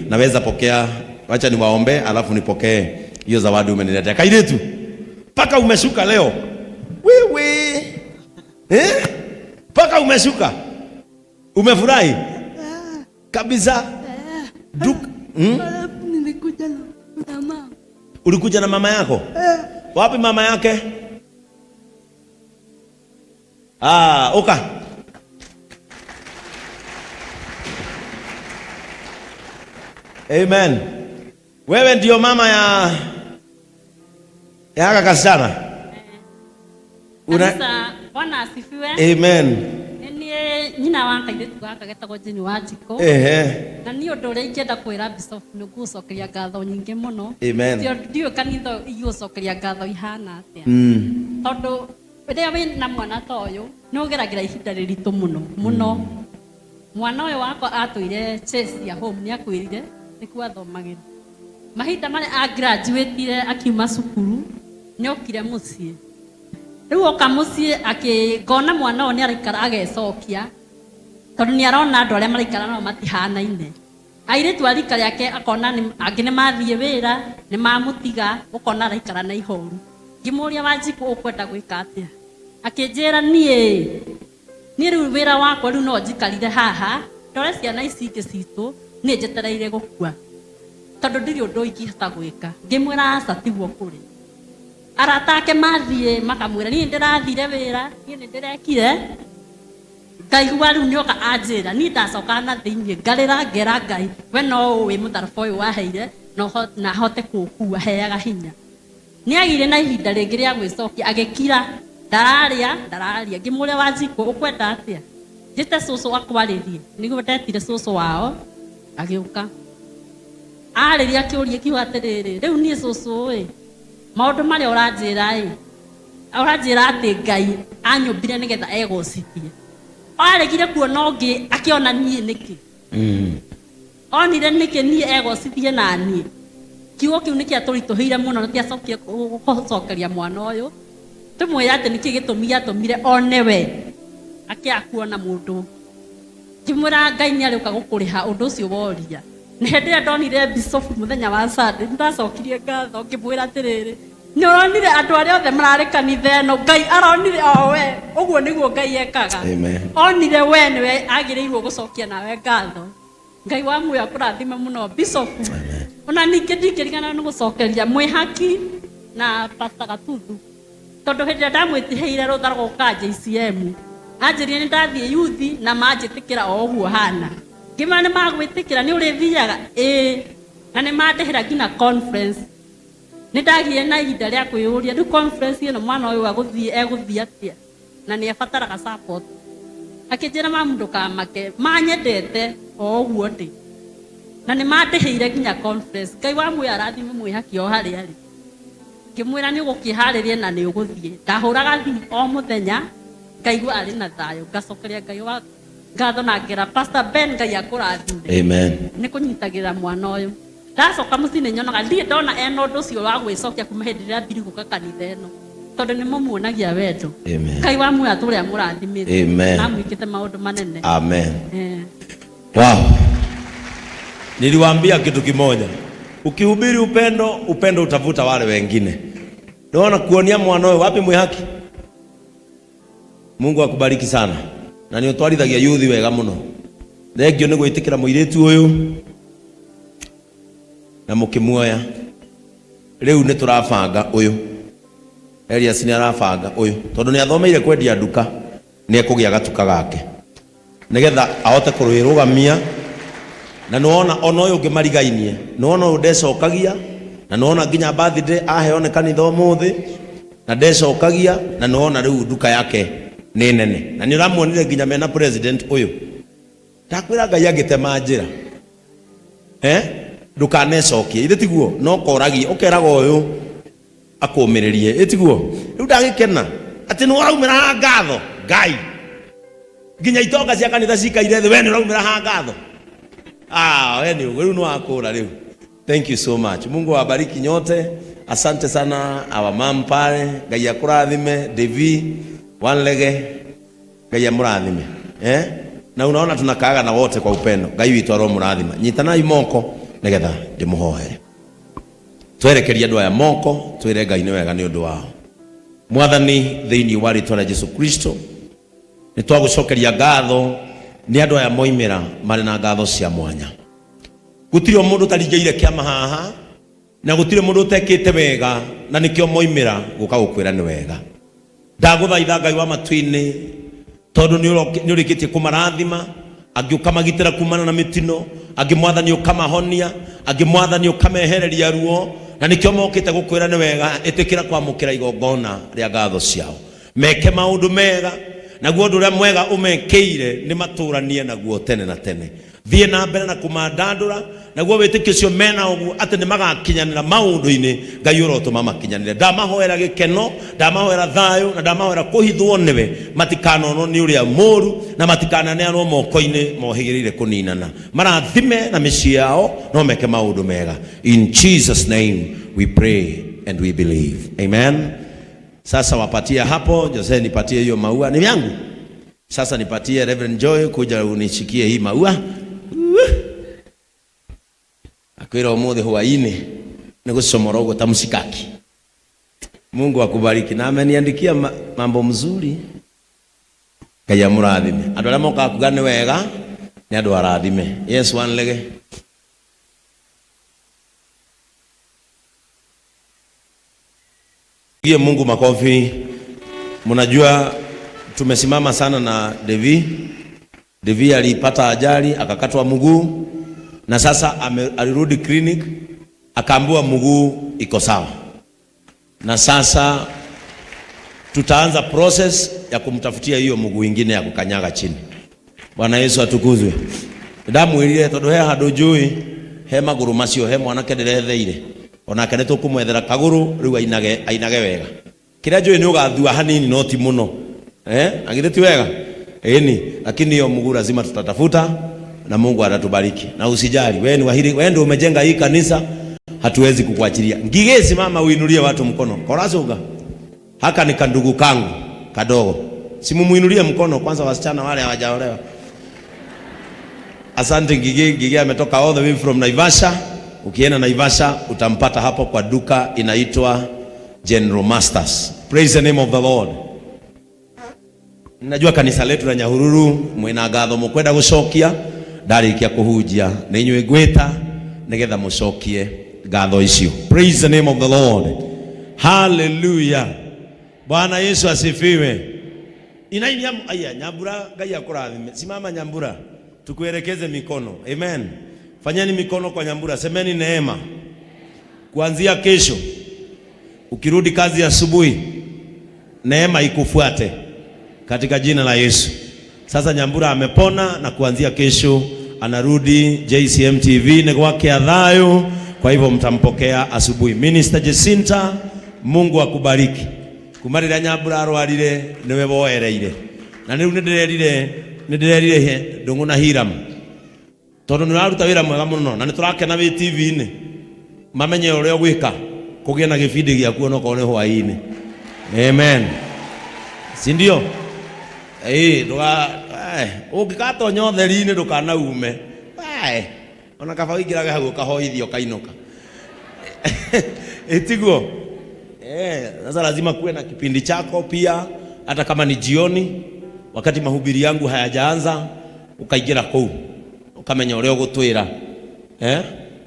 Naweza pokea, wacha niwaombe alafu nipokee hiyo zawadi umeniletea. Kairitu, paka umeshuka leo. Wewe. Eh? Paka umeshuka. Umefurahi? Kabisa. Duk, Alafu nilikuja na mama. Ulikuja na mama yako? Wapi mama yake? Ah, oka. Amen. Wewe ndio mama ya haka kasichana? Una Kanitha, Bwana asifiwe. Amen. Nĩ niĩ nyina wa kairĩtu gaka getagwo Jane Wanjikũ. Ehe. Na niĩ ũndũ ũrĩa ingĩenda kwĩra Bishop nĩ ngũgũcokeria ngatho nyingĩ mũno. Amen. Ndiũĩ kanitha igũcokeria ngatho ihana atĩa. Tondũ rĩrĩa wĩ na mwana ta ũyũ nĩ ũgeragĩra ihinda rĩritũ mũno mũno. Mwana ũyũ wakwa atũire Chase ya home nĩ akwĩrire nĩkuo athomagĩra. Mahinda marĩa a graduate akiuma cukuru nĩ okire mũciĩ. Rĩu oka mũciĩ ngona mwana ũyũ nĩ araikara agecokia tondũ nĩ arona andũ arĩa maraikara nao matihanaine. Airĩtu a rika rĩake akona angĩ nĩ mathiĩ wĩra, nĩ mamũtiga, ũkona araikara na ihoru. Ngĩmũria Wanjikũ ũkwenda gwĩka atĩa? Akĩnjĩra niĩ rĩu wĩra wakwa rĩu no njikarire haha ndore ciana ici ingĩ citũ, niĩ njetereire gũkua tondũ ndirĩ ũndũ ingĩhota gwĩka. Ngĩmwĩra aca tiguo kũrĩ. Arata ake mathiĩ makamwĩra niĩ ndĩrathire wĩra, niĩ nĩ ndĩrekire. Ngaigua rĩu nĩoka anjĩra, niĩ ndacoka na thĩiniĩ ngarĩra ngera Ngai, we no ũĩ mũtharaba ũyũ waheire na hote kũũkua, heaga hinya. Nĩagĩire na ihinda rĩngĩ rĩa gwĩcokia, agĩkira, ndararia, ndararia. Ngĩmũria Wanjikũ ũkwenda atĩa? Njĩte cũcũ akwarĩrie. Nĩguo ndetire cũcũ wao, agĩũka. Arĩria kĩũria kiuga atĩrĩrĩ, rĩu niĩ cũcũ ĩ, maũndũ marĩa ũranjĩra ĩ, ũranjĩra atĩ Ngai anyũmbire nĩgetha egocithie. Aregire kuona ũngĩ akĩona niĩ nĩkĩ? Onire nĩkĩ niĩ egocithie na niĩ? Kiugo kĩu nĩkĩatũritũhĩire mũno na tiacokire gũcokeria mwana ũyũ. Tũmwĩre atĩ nĩkĩ gĩtũmi gĩatũmire one we akĩaga kuona mũndũ. Ngĩmwĩra Ngai nĩarĩũka gũkũrĩha ũndũ ũcio woria. Na hĩndĩ ĩrĩa ndonire Bishop mũthenya wa Sunday, nĩndacokirie ngatho ngĩmwĩra atĩrĩrĩ, nĩ ũronire andũ arĩa othe mararĩ kanitha ĩno, Ngai aronire o we. Ũguo nĩguo Ngai ekaga. Amen. Onire we nĩwe agĩrĩirwo gũcokia nawe ngatho. Ngai wa muoyo akũrathime mũno Bishop. Amen. Ona ningĩ ndingĩriganĩrwo nĩ gũcokeria Mwĩhaki na Pastor Gatuthu. Tondũ hĩndĩ ĩrĩa ndamwĩtĩhĩire rũtha rwa gũka JCM, anjĩrire nĩ ndathiĩ youth na manjĩtĩkĩra o ũguo hana. Ngĩmera nĩ magwĩtĩkĩra nĩ ũrĩthiaga? Ĩĩ. Na nĩ mandĩhĩra nginya conference. Nĩ ndagĩire na ihinda rĩa kwĩyũria rĩu conference ĩno mwana ũyũ agũthiĩ egũthiĩ atĩa? Na nĩ abataraga support. Akĩnjĩra mamu ndũkamake, manyendete o ũguo ndĩ. Na nĩ mandĩhĩire nginya conference. Ngai wa muoyo arathime Mwĩhaki o harĩa arĩ. Ngĩmwĩra nĩ ũgũkĩharĩria na nĩ ũgũthiĩ. Ndahũraga thimũ o mũthenya, ngaigua arĩ na thayũ. Ngacokeria Ngai wa ngatho na ngera Pastor Ben Ngai akũrathime. Amen. Nĩ kũnyitagĩrĩra mwana ũyũ. Ndacoka mũciĩ nĩ nyonaga ndirĩ ndona ena ũndũ ũcio wa gwĩcokia kuma hĩndĩ ĩrĩa ambiri gũka kanitha ĩno. Tondũ nĩ mũmuonagia wendo. Amen. Ngai wa muoyo atũre amũrathimĩte. Amen. Na amwĩkĩte maũndũ manene. Amen. Wow. Niliwaambia kitu kimoja. Ukihubiri upendo, upendo utavuta wale wengine. Naona kuonia mwana ũyũ wapi Mwĩhaki? Mungu akubariki sana. Na nĩ ũtwarithagia youth wega mũno. Thengio nĩ gwĩtĩkĩra mũirĩtu ũyũ na mũkĩmuoya. Rĩu nĩ tũrabanga ũyũ. Elias nĩ arabanga ũyũ tondũ nĩ athomeire kwendia nduka, nĩ ekũgĩa gatuka gake nĩgetha ahote kũrwĩrũgamia. Na nĩwona ona ũyũ ũngĩ marigainie, nĩwona ũyũ ndecokagia, na nĩwona nginya birthday aheo nĩ kanitha ũmũthĩ na ndecokagia, na nĩwona rĩu nduka yake nĩ nene, na nĩ ũramuonire nginya mena president ũyũ. Ndakwĩra Ngai angĩtema njĩra, ndũkanecokie, ithe tiguo, no koragie ũkeraga ũyũ akũmĩrĩrie, ĩ tiguo. Rĩu ndagĩkena atĩ nĩ ũraumĩra haha ngatho Ngai, nginya itonga cia kanitha cikaire thĩ, we nĩ ũraumĩra haha ngatho. We nĩ ũguo rĩu nĩ wakũra rĩu. Thank you so much. Mungu awabariki nyote. Asante sana our mom pale. Ngai akurathime. Devi Wanlege. Ngai amurathime. Na unaona tunakaaga na wote kwa upendo. Ngai witũ aromurathima. Nyitanai moko. Nĩgetha ndĩmũhoere. Twerekeria andũ aya moko, twĩre Ngai nĩ wega nĩ ũndũ wao. Mwathani, thĩinĩ wa rĩtwa rĩa Jesu Kristo, nĩ twagũcokeria ngatho nĩ andũ aya moimĩra marĩ na ngatho cia mwanya. Gũtirĩ o mũndũ ũtaringĩire kĩama haha, na gũtirĩ mũndũ ũtekĩte wega, na nĩkĩo moimĩra gũka gũkwĩra nĩ wega. Ndagũthaitha Ngai wa matu-inĩ, tondũ nĩ ũrĩkĩtie kũmarathima, angĩ ũkamagitĩra kumana na mĩtino, angĩ Mwathani ũkamahonia, angĩ Mwathani ũkamehereria ruo, na nĩkĩo mokĩte gũkwĩra nĩ wega. Ĩtĩkĩra kwamũkĩra igongona rĩa ngatho ciao, meke maũndũ mega, naguo ũndũ ũrĩa mwega ũmekĩire nĩ matũranie naguo tene na tene. Thiĩ na mbere na kũmandandũra, naguo wĩtĩkio ũcio mena ũguo atĩ nĩ magakinyanĩra maũndũ-inĩ Ngai ũrotũma makinyanĩre. Ndamahoera gĩkeno, ndamahoera thayũ, na ndamahoera kũhithwo nĩwe, matikanonwo nĩ ũrĩa mũũru, na matikananeanwo moko-inĩ mohĩgĩrĩire kũninana. Marathime na mĩciĩ yao, no meke maũndũ mega. In Jesus name we pray and we believe. Amen. Sasa wapatie hapo, Jose nipatie hiyo maua. Ni yangu. Sasa nipatie Reverend Joy kuja unishikie hii maua. Akwira umuthi hwaini ni gucomora uguo ta mshikaki. Mungu akubariki. Na ameniandikia mambo mzuri. Ngai amurathime. Andu aria mokaga kuga ni wega ni andu arathime. Yes, one lege. Pigie Mungu makofi. Mnajua tumesimama sana na Devi. Devi alipata ajali akakatwa mguu, na sasa alirudi clinic akaambiwa mguu iko sawa, na sasa tutaanza process ya kumtafutia hiyo mguu ingine ya kukanyaga chini. Bwana Yesu atukuzwe. Ndamwirire tondu he handu njui he maguru macio he mwanake ndiretheire onake nĩ tũkũmwethera kagũrũ rĩu ainage ainage wega. Kĩrĩa njũĩ nĩ ũgathua hanini no ti mũno, na githĩ ti wega? Ĩni, lakini hiyo mguu lazima tutatafuta na Mungu atatubariki. Na usijali, wewe ni wahiri, wewe ndio umejenga hii kanisa, hatuwezi kukuachilia. Ngige, simama uinulie watu mkono. Korazuga. Haka ni kandugu kangu kadogo. Simumuinulie mkono kwanza, wasichana wale hawajaolewa. Asante Ngige. Ngige ametoka all the way from Naivasha. Ukienda Naivasha utampata hapo kwa duka inaitwa General Masters. Praise the name of the Lord. Najua kanisa letu la Nyahururu mwina ngatho mukwenda gucokia ndarikia kuhunjia nĩ inyuĩ ngwĩta nigetha mucokie ngatho icio. Praise the name of the Lord. Hallelujah. Bwana Yesu asifiwe. Inainia aya Nyambura, Ngai akurathime. Simama Nyambura, tukuelekeze mikono. Amen. Fanyeni mikono kwa Nyambura, semeni neema. Kuanzia kesho ukirudi kazi asubuhi, neema ikufuate katika jina la Yesu. Sasa Nyambura amepona na kuanzia kesho anarudi JCM TV ni gwake athayo, kwa hivyo mtampokea asubuhi. Minister Jacinta, Mungu akubariki. Kuma rĩrĩa Nyambura arwarire niwe woereire, na rĩu nĩ ndĩrerire Ndũng'ũ na Hiram tondũ nĩ ũraruta wĩra mwega mũno na nĩ tũrakena wĩ TV-inĩ, mamenye ũrĩa ũgwĩka kũgĩe na gĩbindi gĩaku onokorwo nĩ hwaĩ-inĩ. Amen, si ndio? Ndũga ũngĩgatonya ũtheri-inĩ ndũkanaume. Ona kaba ũingĩrage hau ũkahoithio ũkainũka, ĩtiguo? Sasa lazima kuwe na kipindi chako pia, hata kama ni jioni, wakati mahubiri yangu hayajaanza, ukaingĩra kũu ukamenya ũrĩa ũgũtwĩra,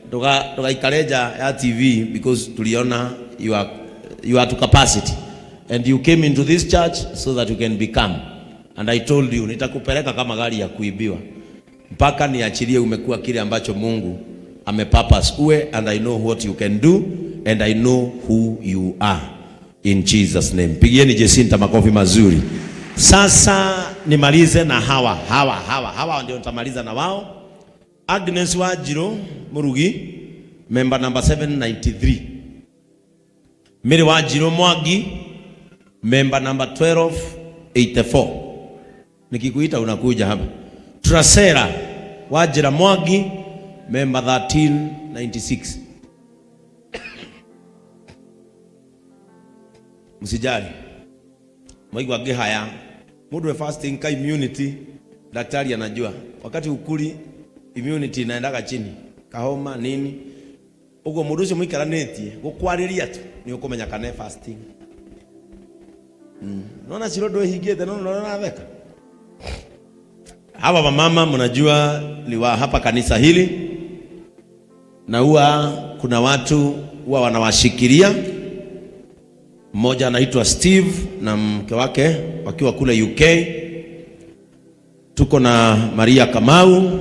Ndũgaikare nja ya TV because tuliona you are to capacity and you came into this church so that you can become, and I told you nitakupeleka kama gari ya kuibiwa mpaka niachilie umekuwa kile ambacho Mungu amepurpose uwe, and I know what you can do and I know who you are, in Jesus name. Pigieni Jacinta makofi mazuri. Sasa nimalize na hawa hawa hawa hawa ndio nitamaliza na wao. Agnes Wanjiru Murugi, member number 793. Mary Wanjiru Mwangi, member number 1284. Nikikuita unakuja hapa. Trasera Wanjira Mwangi, member 1396. Msijali, mwaigua ngĩhaya mũndũ we fasting ka immunity, daktari anajua wakati ukuli immunity inaendaga chini. Kahoma nini. Ũguo mũndũ ũcio mũikaranĩtie gũkwarĩria tu nĩ ũkũmenya kana e fasting. Naona Shiro ndwĩhingĩte no nĩ ũratheka. Hawa wamama mnajua ni wa hapa kanisa hili, na huwa kuna watu huwa wanawashikilia. Mmoja anaitwa Steve na mke wake wakiwa kule UK. Tuko na Maria Kamau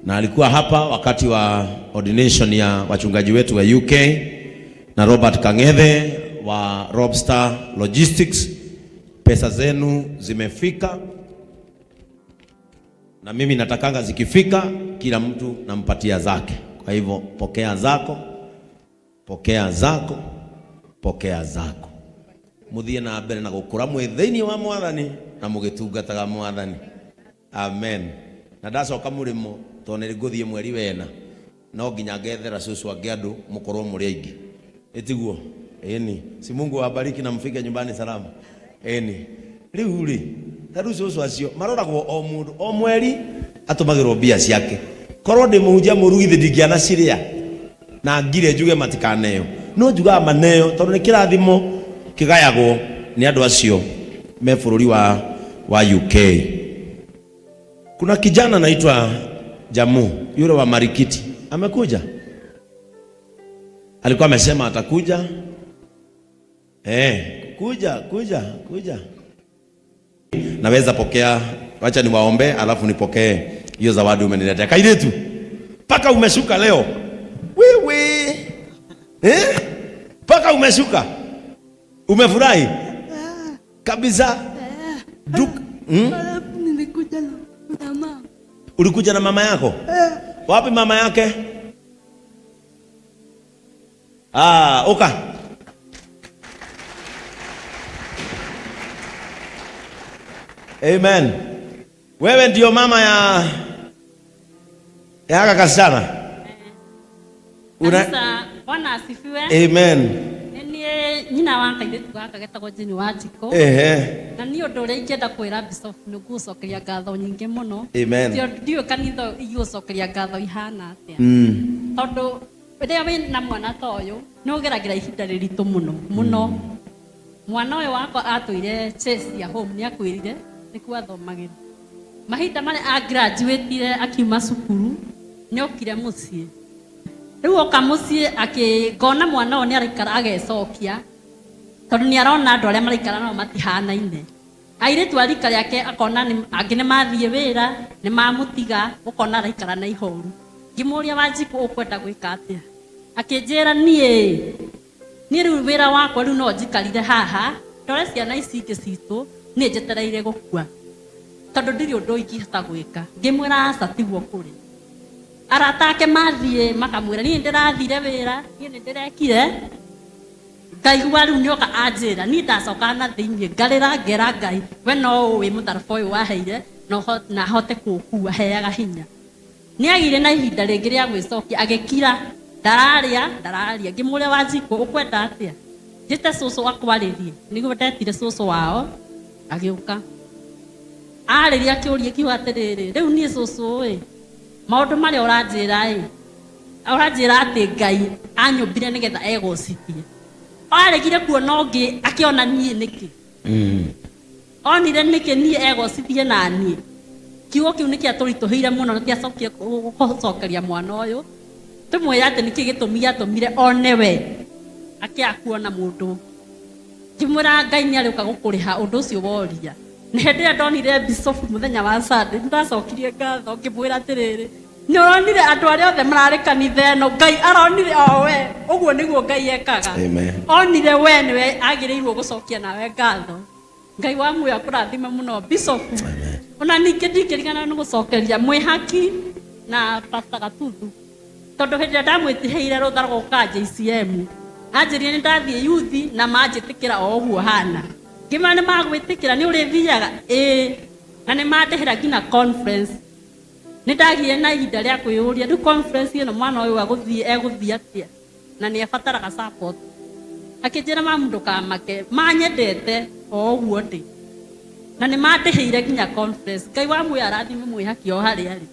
na alikuwa hapa wakati wa ordination ya wachungaji wetu wa UK, na Robert Kang'ethe wa Robstar Logistics. Pesa zenu zimefika, na mimi natakanga zikifika, kila mtu nampatia zake. Kwa hivyo pokea zako, pokea zako, pokea zako, muthie na mbere na gukura mwi thiini wa Mwathani na mugitungataga Mwathani. Amen. Na ndacoka murimo tondu nĩ ngũthiĩ mweri wena, no nginya ngethera cucu angĩ andũ mũkorwo mũrĩ aingĩ, ĩtiguo? Ĩni, si Mungu awabariki na mfike nyumbani salama. Ĩni, rĩu rĩ, ta rĩu cucu acio maroragwo o mũndũ o mweri atũmagĩrwo mbia ciake. Korwo ndĩ mũhunjia mũru githĩ ndingĩanaciria na ngire njuge matikaneo, no njugaga maneo tondũ nĩ kĩrathimo kĩgayagwo nĩ andũ acio me bũrũri wa UK. Kuna kijana anaitwa Jamu yule wa Marikiti amekuja, alikuwa amesema atakuja. Kuja kuja kuja. Naweza pokea, wacha niwaombe alafu nipokee hiyo zawadi umeniletea. Kairetu, paka umeshuka leo wewe, eh? Paka umeshuka, umefurahi kabisa. Duk, Alafu nilikuja na mama. Ulikuja na mama yako? Wapi mama yake? Ah, oka. Amen. Wewe ndio mama ya haka kasichana? Kanisa, Bwana asifiwe. Amen. Nĩ niĩ nyina wa kairĩtu gaka getagwo Jane Wanjikũ. Na niĩ ũndũ ũrĩa ingĩenda kwĩra Bishop nĩ ngũgũcokeria ngatho nyingĩ mũno. Amen. Ndiũĩ kanitha igũcokeria ngatho ihana atĩa. Tondũ rĩrĩa wĩ na mwana ta ũyũ nĩ ũgeragĩra ihinda rĩritũ mũno mũno. Mwana ũyũ wakwa atũire Chase home, nĩ akwĩrire nĩkuo athomagĩra. Mahinda marĩa a graduate akiuma cukuru nĩ okire mũciĩ. Rĩu oka mũciĩ ngona mwana ũyũ nĩ araikara agecokia tondũ nĩ arona andũ arĩa maraikara nao matihanaine. Airĩtu a rika rĩake akona angĩ nĩ mathiĩ wĩra, nĩ mamũtiga, ũkona araikara na ihoru. Ngĩmũria Wanjikũ ũkwenda gwĩka atĩa? Akĩnjĩra niĩ rĩu wĩra wakwa rĩu no njikarire haha ndore ciana ici ingĩ citũ, niĩ njetereire gũkua tondũ ndirĩ ũndũ ingĩhota gwĩka. Ngĩmwĩra aca, tiguo kũrĩ. Arata ake mathiĩ makamwĩra niĩ ndĩrathire wĩra, niĩ nĩ ndĩrekire. Ngaigua rĩu nĩoka anjĩra, niĩ ndacoka na thĩiniĩ ngarĩra ngera Ngai, we no ũĩ mũtharaba ũyũ waheire na hote kũũkua, heaga hinya. Nĩ agĩire na ihinda rĩngĩ rĩa gwĩcokia, agĩkira, ndararia ndararia. Ngĩmũria Wanjikũ ũkwenda atĩa? Njĩte cũcũ akwarĩrie. Nĩguo ndetire cũcũ wao agĩũka. Arĩria kĩũria kiuga atĩrĩrĩ, rĩu niĩ cũcũ ĩ, maũndũ marĩa ũranjĩra ĩ, ũranjĩra atĩ Ngai anyũmbire nĩgetha egocithie. Aregire kuona ũngĩ akĩona niĩ nĩkĩ? Onire nĩkĩ niĩ egocithie na niĩ? Kiugo kĩu nĩ kĩatũritũhĩire mũno na tiacokire gũcokeria mwana ũyũ. Tũmwĩre atĩ nĩkĩ gĩtũmi gĩatũmire one we akĩaga kuona mũndũ. Ngĩmwĩra Ngai nĩ arĩũka gũkũrĩha ũndũ ũcio woria. Na hĩndĩ ĩrĩa ndonire Bishop mũthenya wa Sunday, nĩndacokirie ngatho ngĩmwĩra atĩrĩrĩ, nĩ ũronire andũ arĩa othe mararĩ kanitha ĩno, Ngai aronire o we. Ũguo nĩguo Ngai ekaga. Amen. Onire we nĩwe agĩrĩirwo gũcokia nawe ngatho. Ngai wa muoyo akũrathime mũno Bishop. Amen. Ona ningĩ ndingĩriganĩrwo nĩ gũcokeria mwĩhaki na Pastor Gatuthu, tondũ hĩndĩ ĩrĩa ndamwĩtĩhĩire rũtha rwa gũka JCM, anjĩrire nĩ ndathiĩ youth na manjĩtĩkĩra o ũguo hana. Ngĩmera nĩ magwĩtĩkĩra, nĩ ũrĩthiaga? Ĩĩ. Na nĩ mandĩhĩra nginya conference. Nĩ ndagĩire na ihinda rĩa kwĩyũria, rĩu conference ĩno mwana ũyũ egũthiĩ atĩa? Na nĩ abataraga support. Akĩnjĩra mamu ndũkamake, manyendete o ũguo ndĩ. Na nĩ mandĩhĩire nginya conference. Ngai wa muoyo arathime mwĩhaki o harĩa arĩ.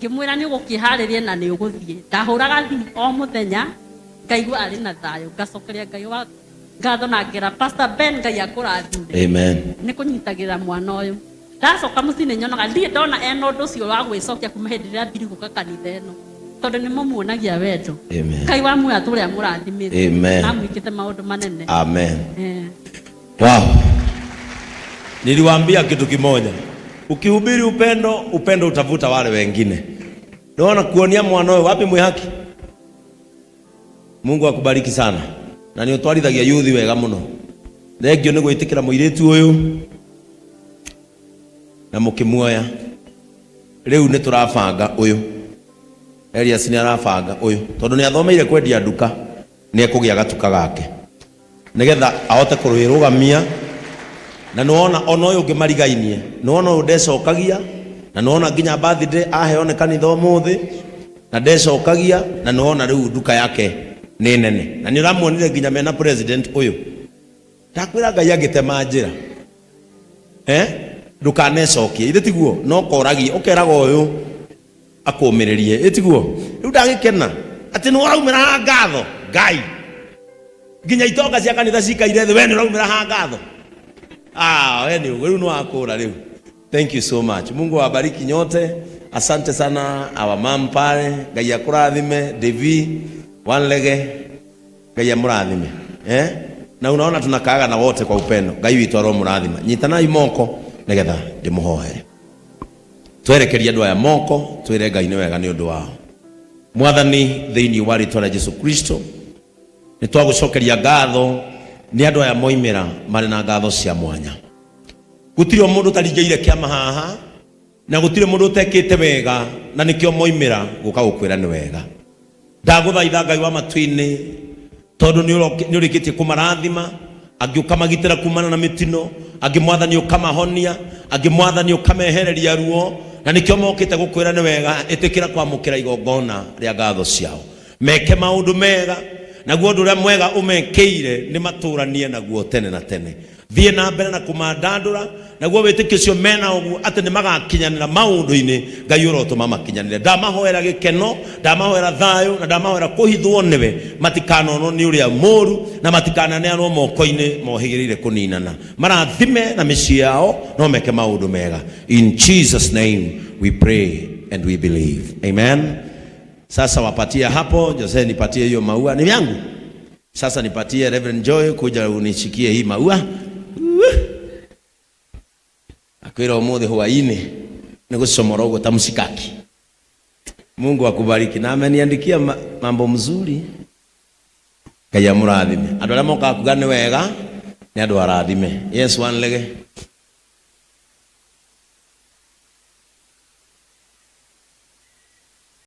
Ngĩmwĩra nĩ ũgũkĩharĩria na nĩ ũgũthiĩ. Ndahũraga thimũ o mũthenya ngaigua arĩ na thayũ, ngacokeria Ngai wa ngatho na ngera Pastor Ben Ngai akũrathime. Amen. Nĩ kũnyitagĩrĩra mwana ũyũ. Ndacoka mũciĩ nĩ nyonaga ndirĩ ndona ena ũndũ ũcio wa gwĩcokia kuma hĩndĩ ĩrĩa ambiri gũka kanitha ĩno, tondũ nĩ mũmuonagia wendo. Amen. Ngai wa muoyo atũre amũrathimĩte. Amen. Na amwĩkĩte maũndũ manene. Amen. Eh. Wow. Niliwaambia kitu kimoja. Ukihubiri upendo, upendo utavuta wale wengine. Naona kuonia mwana ũyũ wapi mwĩ haki. Mungu akubariki sana. Na nĩ ũtwarithagia yuthi wega mũno. Thengio nĩ gwĩtĩkĩra mũirĩtu ũyũ na mũkĩmuoya. Rĩu nĩ tũrabanga ũyũ. Elias nĩ arabanga ũyũ tondũ nĩ athomeire kwendia nduka, nĩ ekũgĩa gatuka gake nĩgetha ahote kũrwĩrũgamia. Na nĩwona ona ũyũ ũngĩ marigainie, nĩwona ũyũ ndecokagia, na nĩwona nginya birthday aheo nĩ kanitha ũmũthĩ na ndecokagia, na nĩwona rĩu nduka yake nĩ nene, na nĩ ũramuonire nginya mena president ũyũ. Ndakwĩra Ngai angĩtema njĩra, ndũkanecokie, ithe tiguo, no koragie ũkeraga ũyũ akũmĩrĩrie, ĩtiguo. Rĩu ndagĩkena atĩ nĩ ũraumĩra haha ngatho Ngai, nginya itonga cia kanitha cikaire thĩ, we nĩ ũraumĩra haha ngatho. Ah, we nĩ rĩu nĩ wakũra rĩu. Thank you so much. Mungu awabariki nyote. Asante sana our mom pale. Ngai akurathime. Devi Wanlege. Ngai amurathime. Eh? Na unaona tunakaaga na wote kwa upendo. Ngai witũ aromurathima. Nyitanai moko nigetha ndimuhoere. Twerekeria andũ aya moko, twĩre Ngai nĩ wega nĩ ũndũ wao. Mwathani, thĩinĩ wa rĩtwa rĩa Jesu Kristo, nĩ twagũcokeria ngatho nĩ andũ aya moimĩra marĩ na ngatho cia mwanya. Gũtirĩ o mũndũ ũtaringĩire kĩama haha, na gũtirĩ mũndũ ũtekĩte wega, na nĩkĩo moimĩra gũka gũkwĩra nĩ wega. Ndagũthaitha Ngai wa matu-inĩ, tondũ nĩ ũrĩkĩtie kũmarathima, angĩ ũkamagitĩra kumana na mĩtino, angĩ Mwathani ũkamahonia, angĩ Mwathani ũkamehereria ruo, na nĩkĩo mokĩte gũkwĩra nĩ wega. Ĩtĩkĩra kwamũkĩra igongona rĩa ngatho ciao, meke maũndũ mega, naguo ũndũ ũrĩa mwega ũmekĩire nĩ matũranie naguo tene na tene. Thiĩ na mbere na kũmandandũra, naguo wĩtĩkio ũcio mena ũguo atĩ nĩ magakinyanĩra maũndũ-inĩ Ngai ũrotũma makinyanĩre. Ndamahoera gĩkeno, ndamahoera thayũ, na ndamahoera kũhithwo nĩwe, matikanonwo nĩ ũrĩa mũũru, na matikananeanwo moko-inĩ mohĩgĩrĩire kũninana. Marathime na mĩciĩ yao, no meke maũndũ mega. In Jesus name we pray and we believe. Amen. Sasa wapatie hapo, Jose nipatie hiyo maua. Ni yangu. Sasa nipatie Reverend Joy kuja unishikie hii maua. Akwira umuthi hwaini ni gucomora uguo ta mshikaki. Mungu akubariki. Na ameniandikia mambo mzuri. Ngai amurathime. Andu aria mokaga kuga ni wega ni andu arathime. Yes, one lege.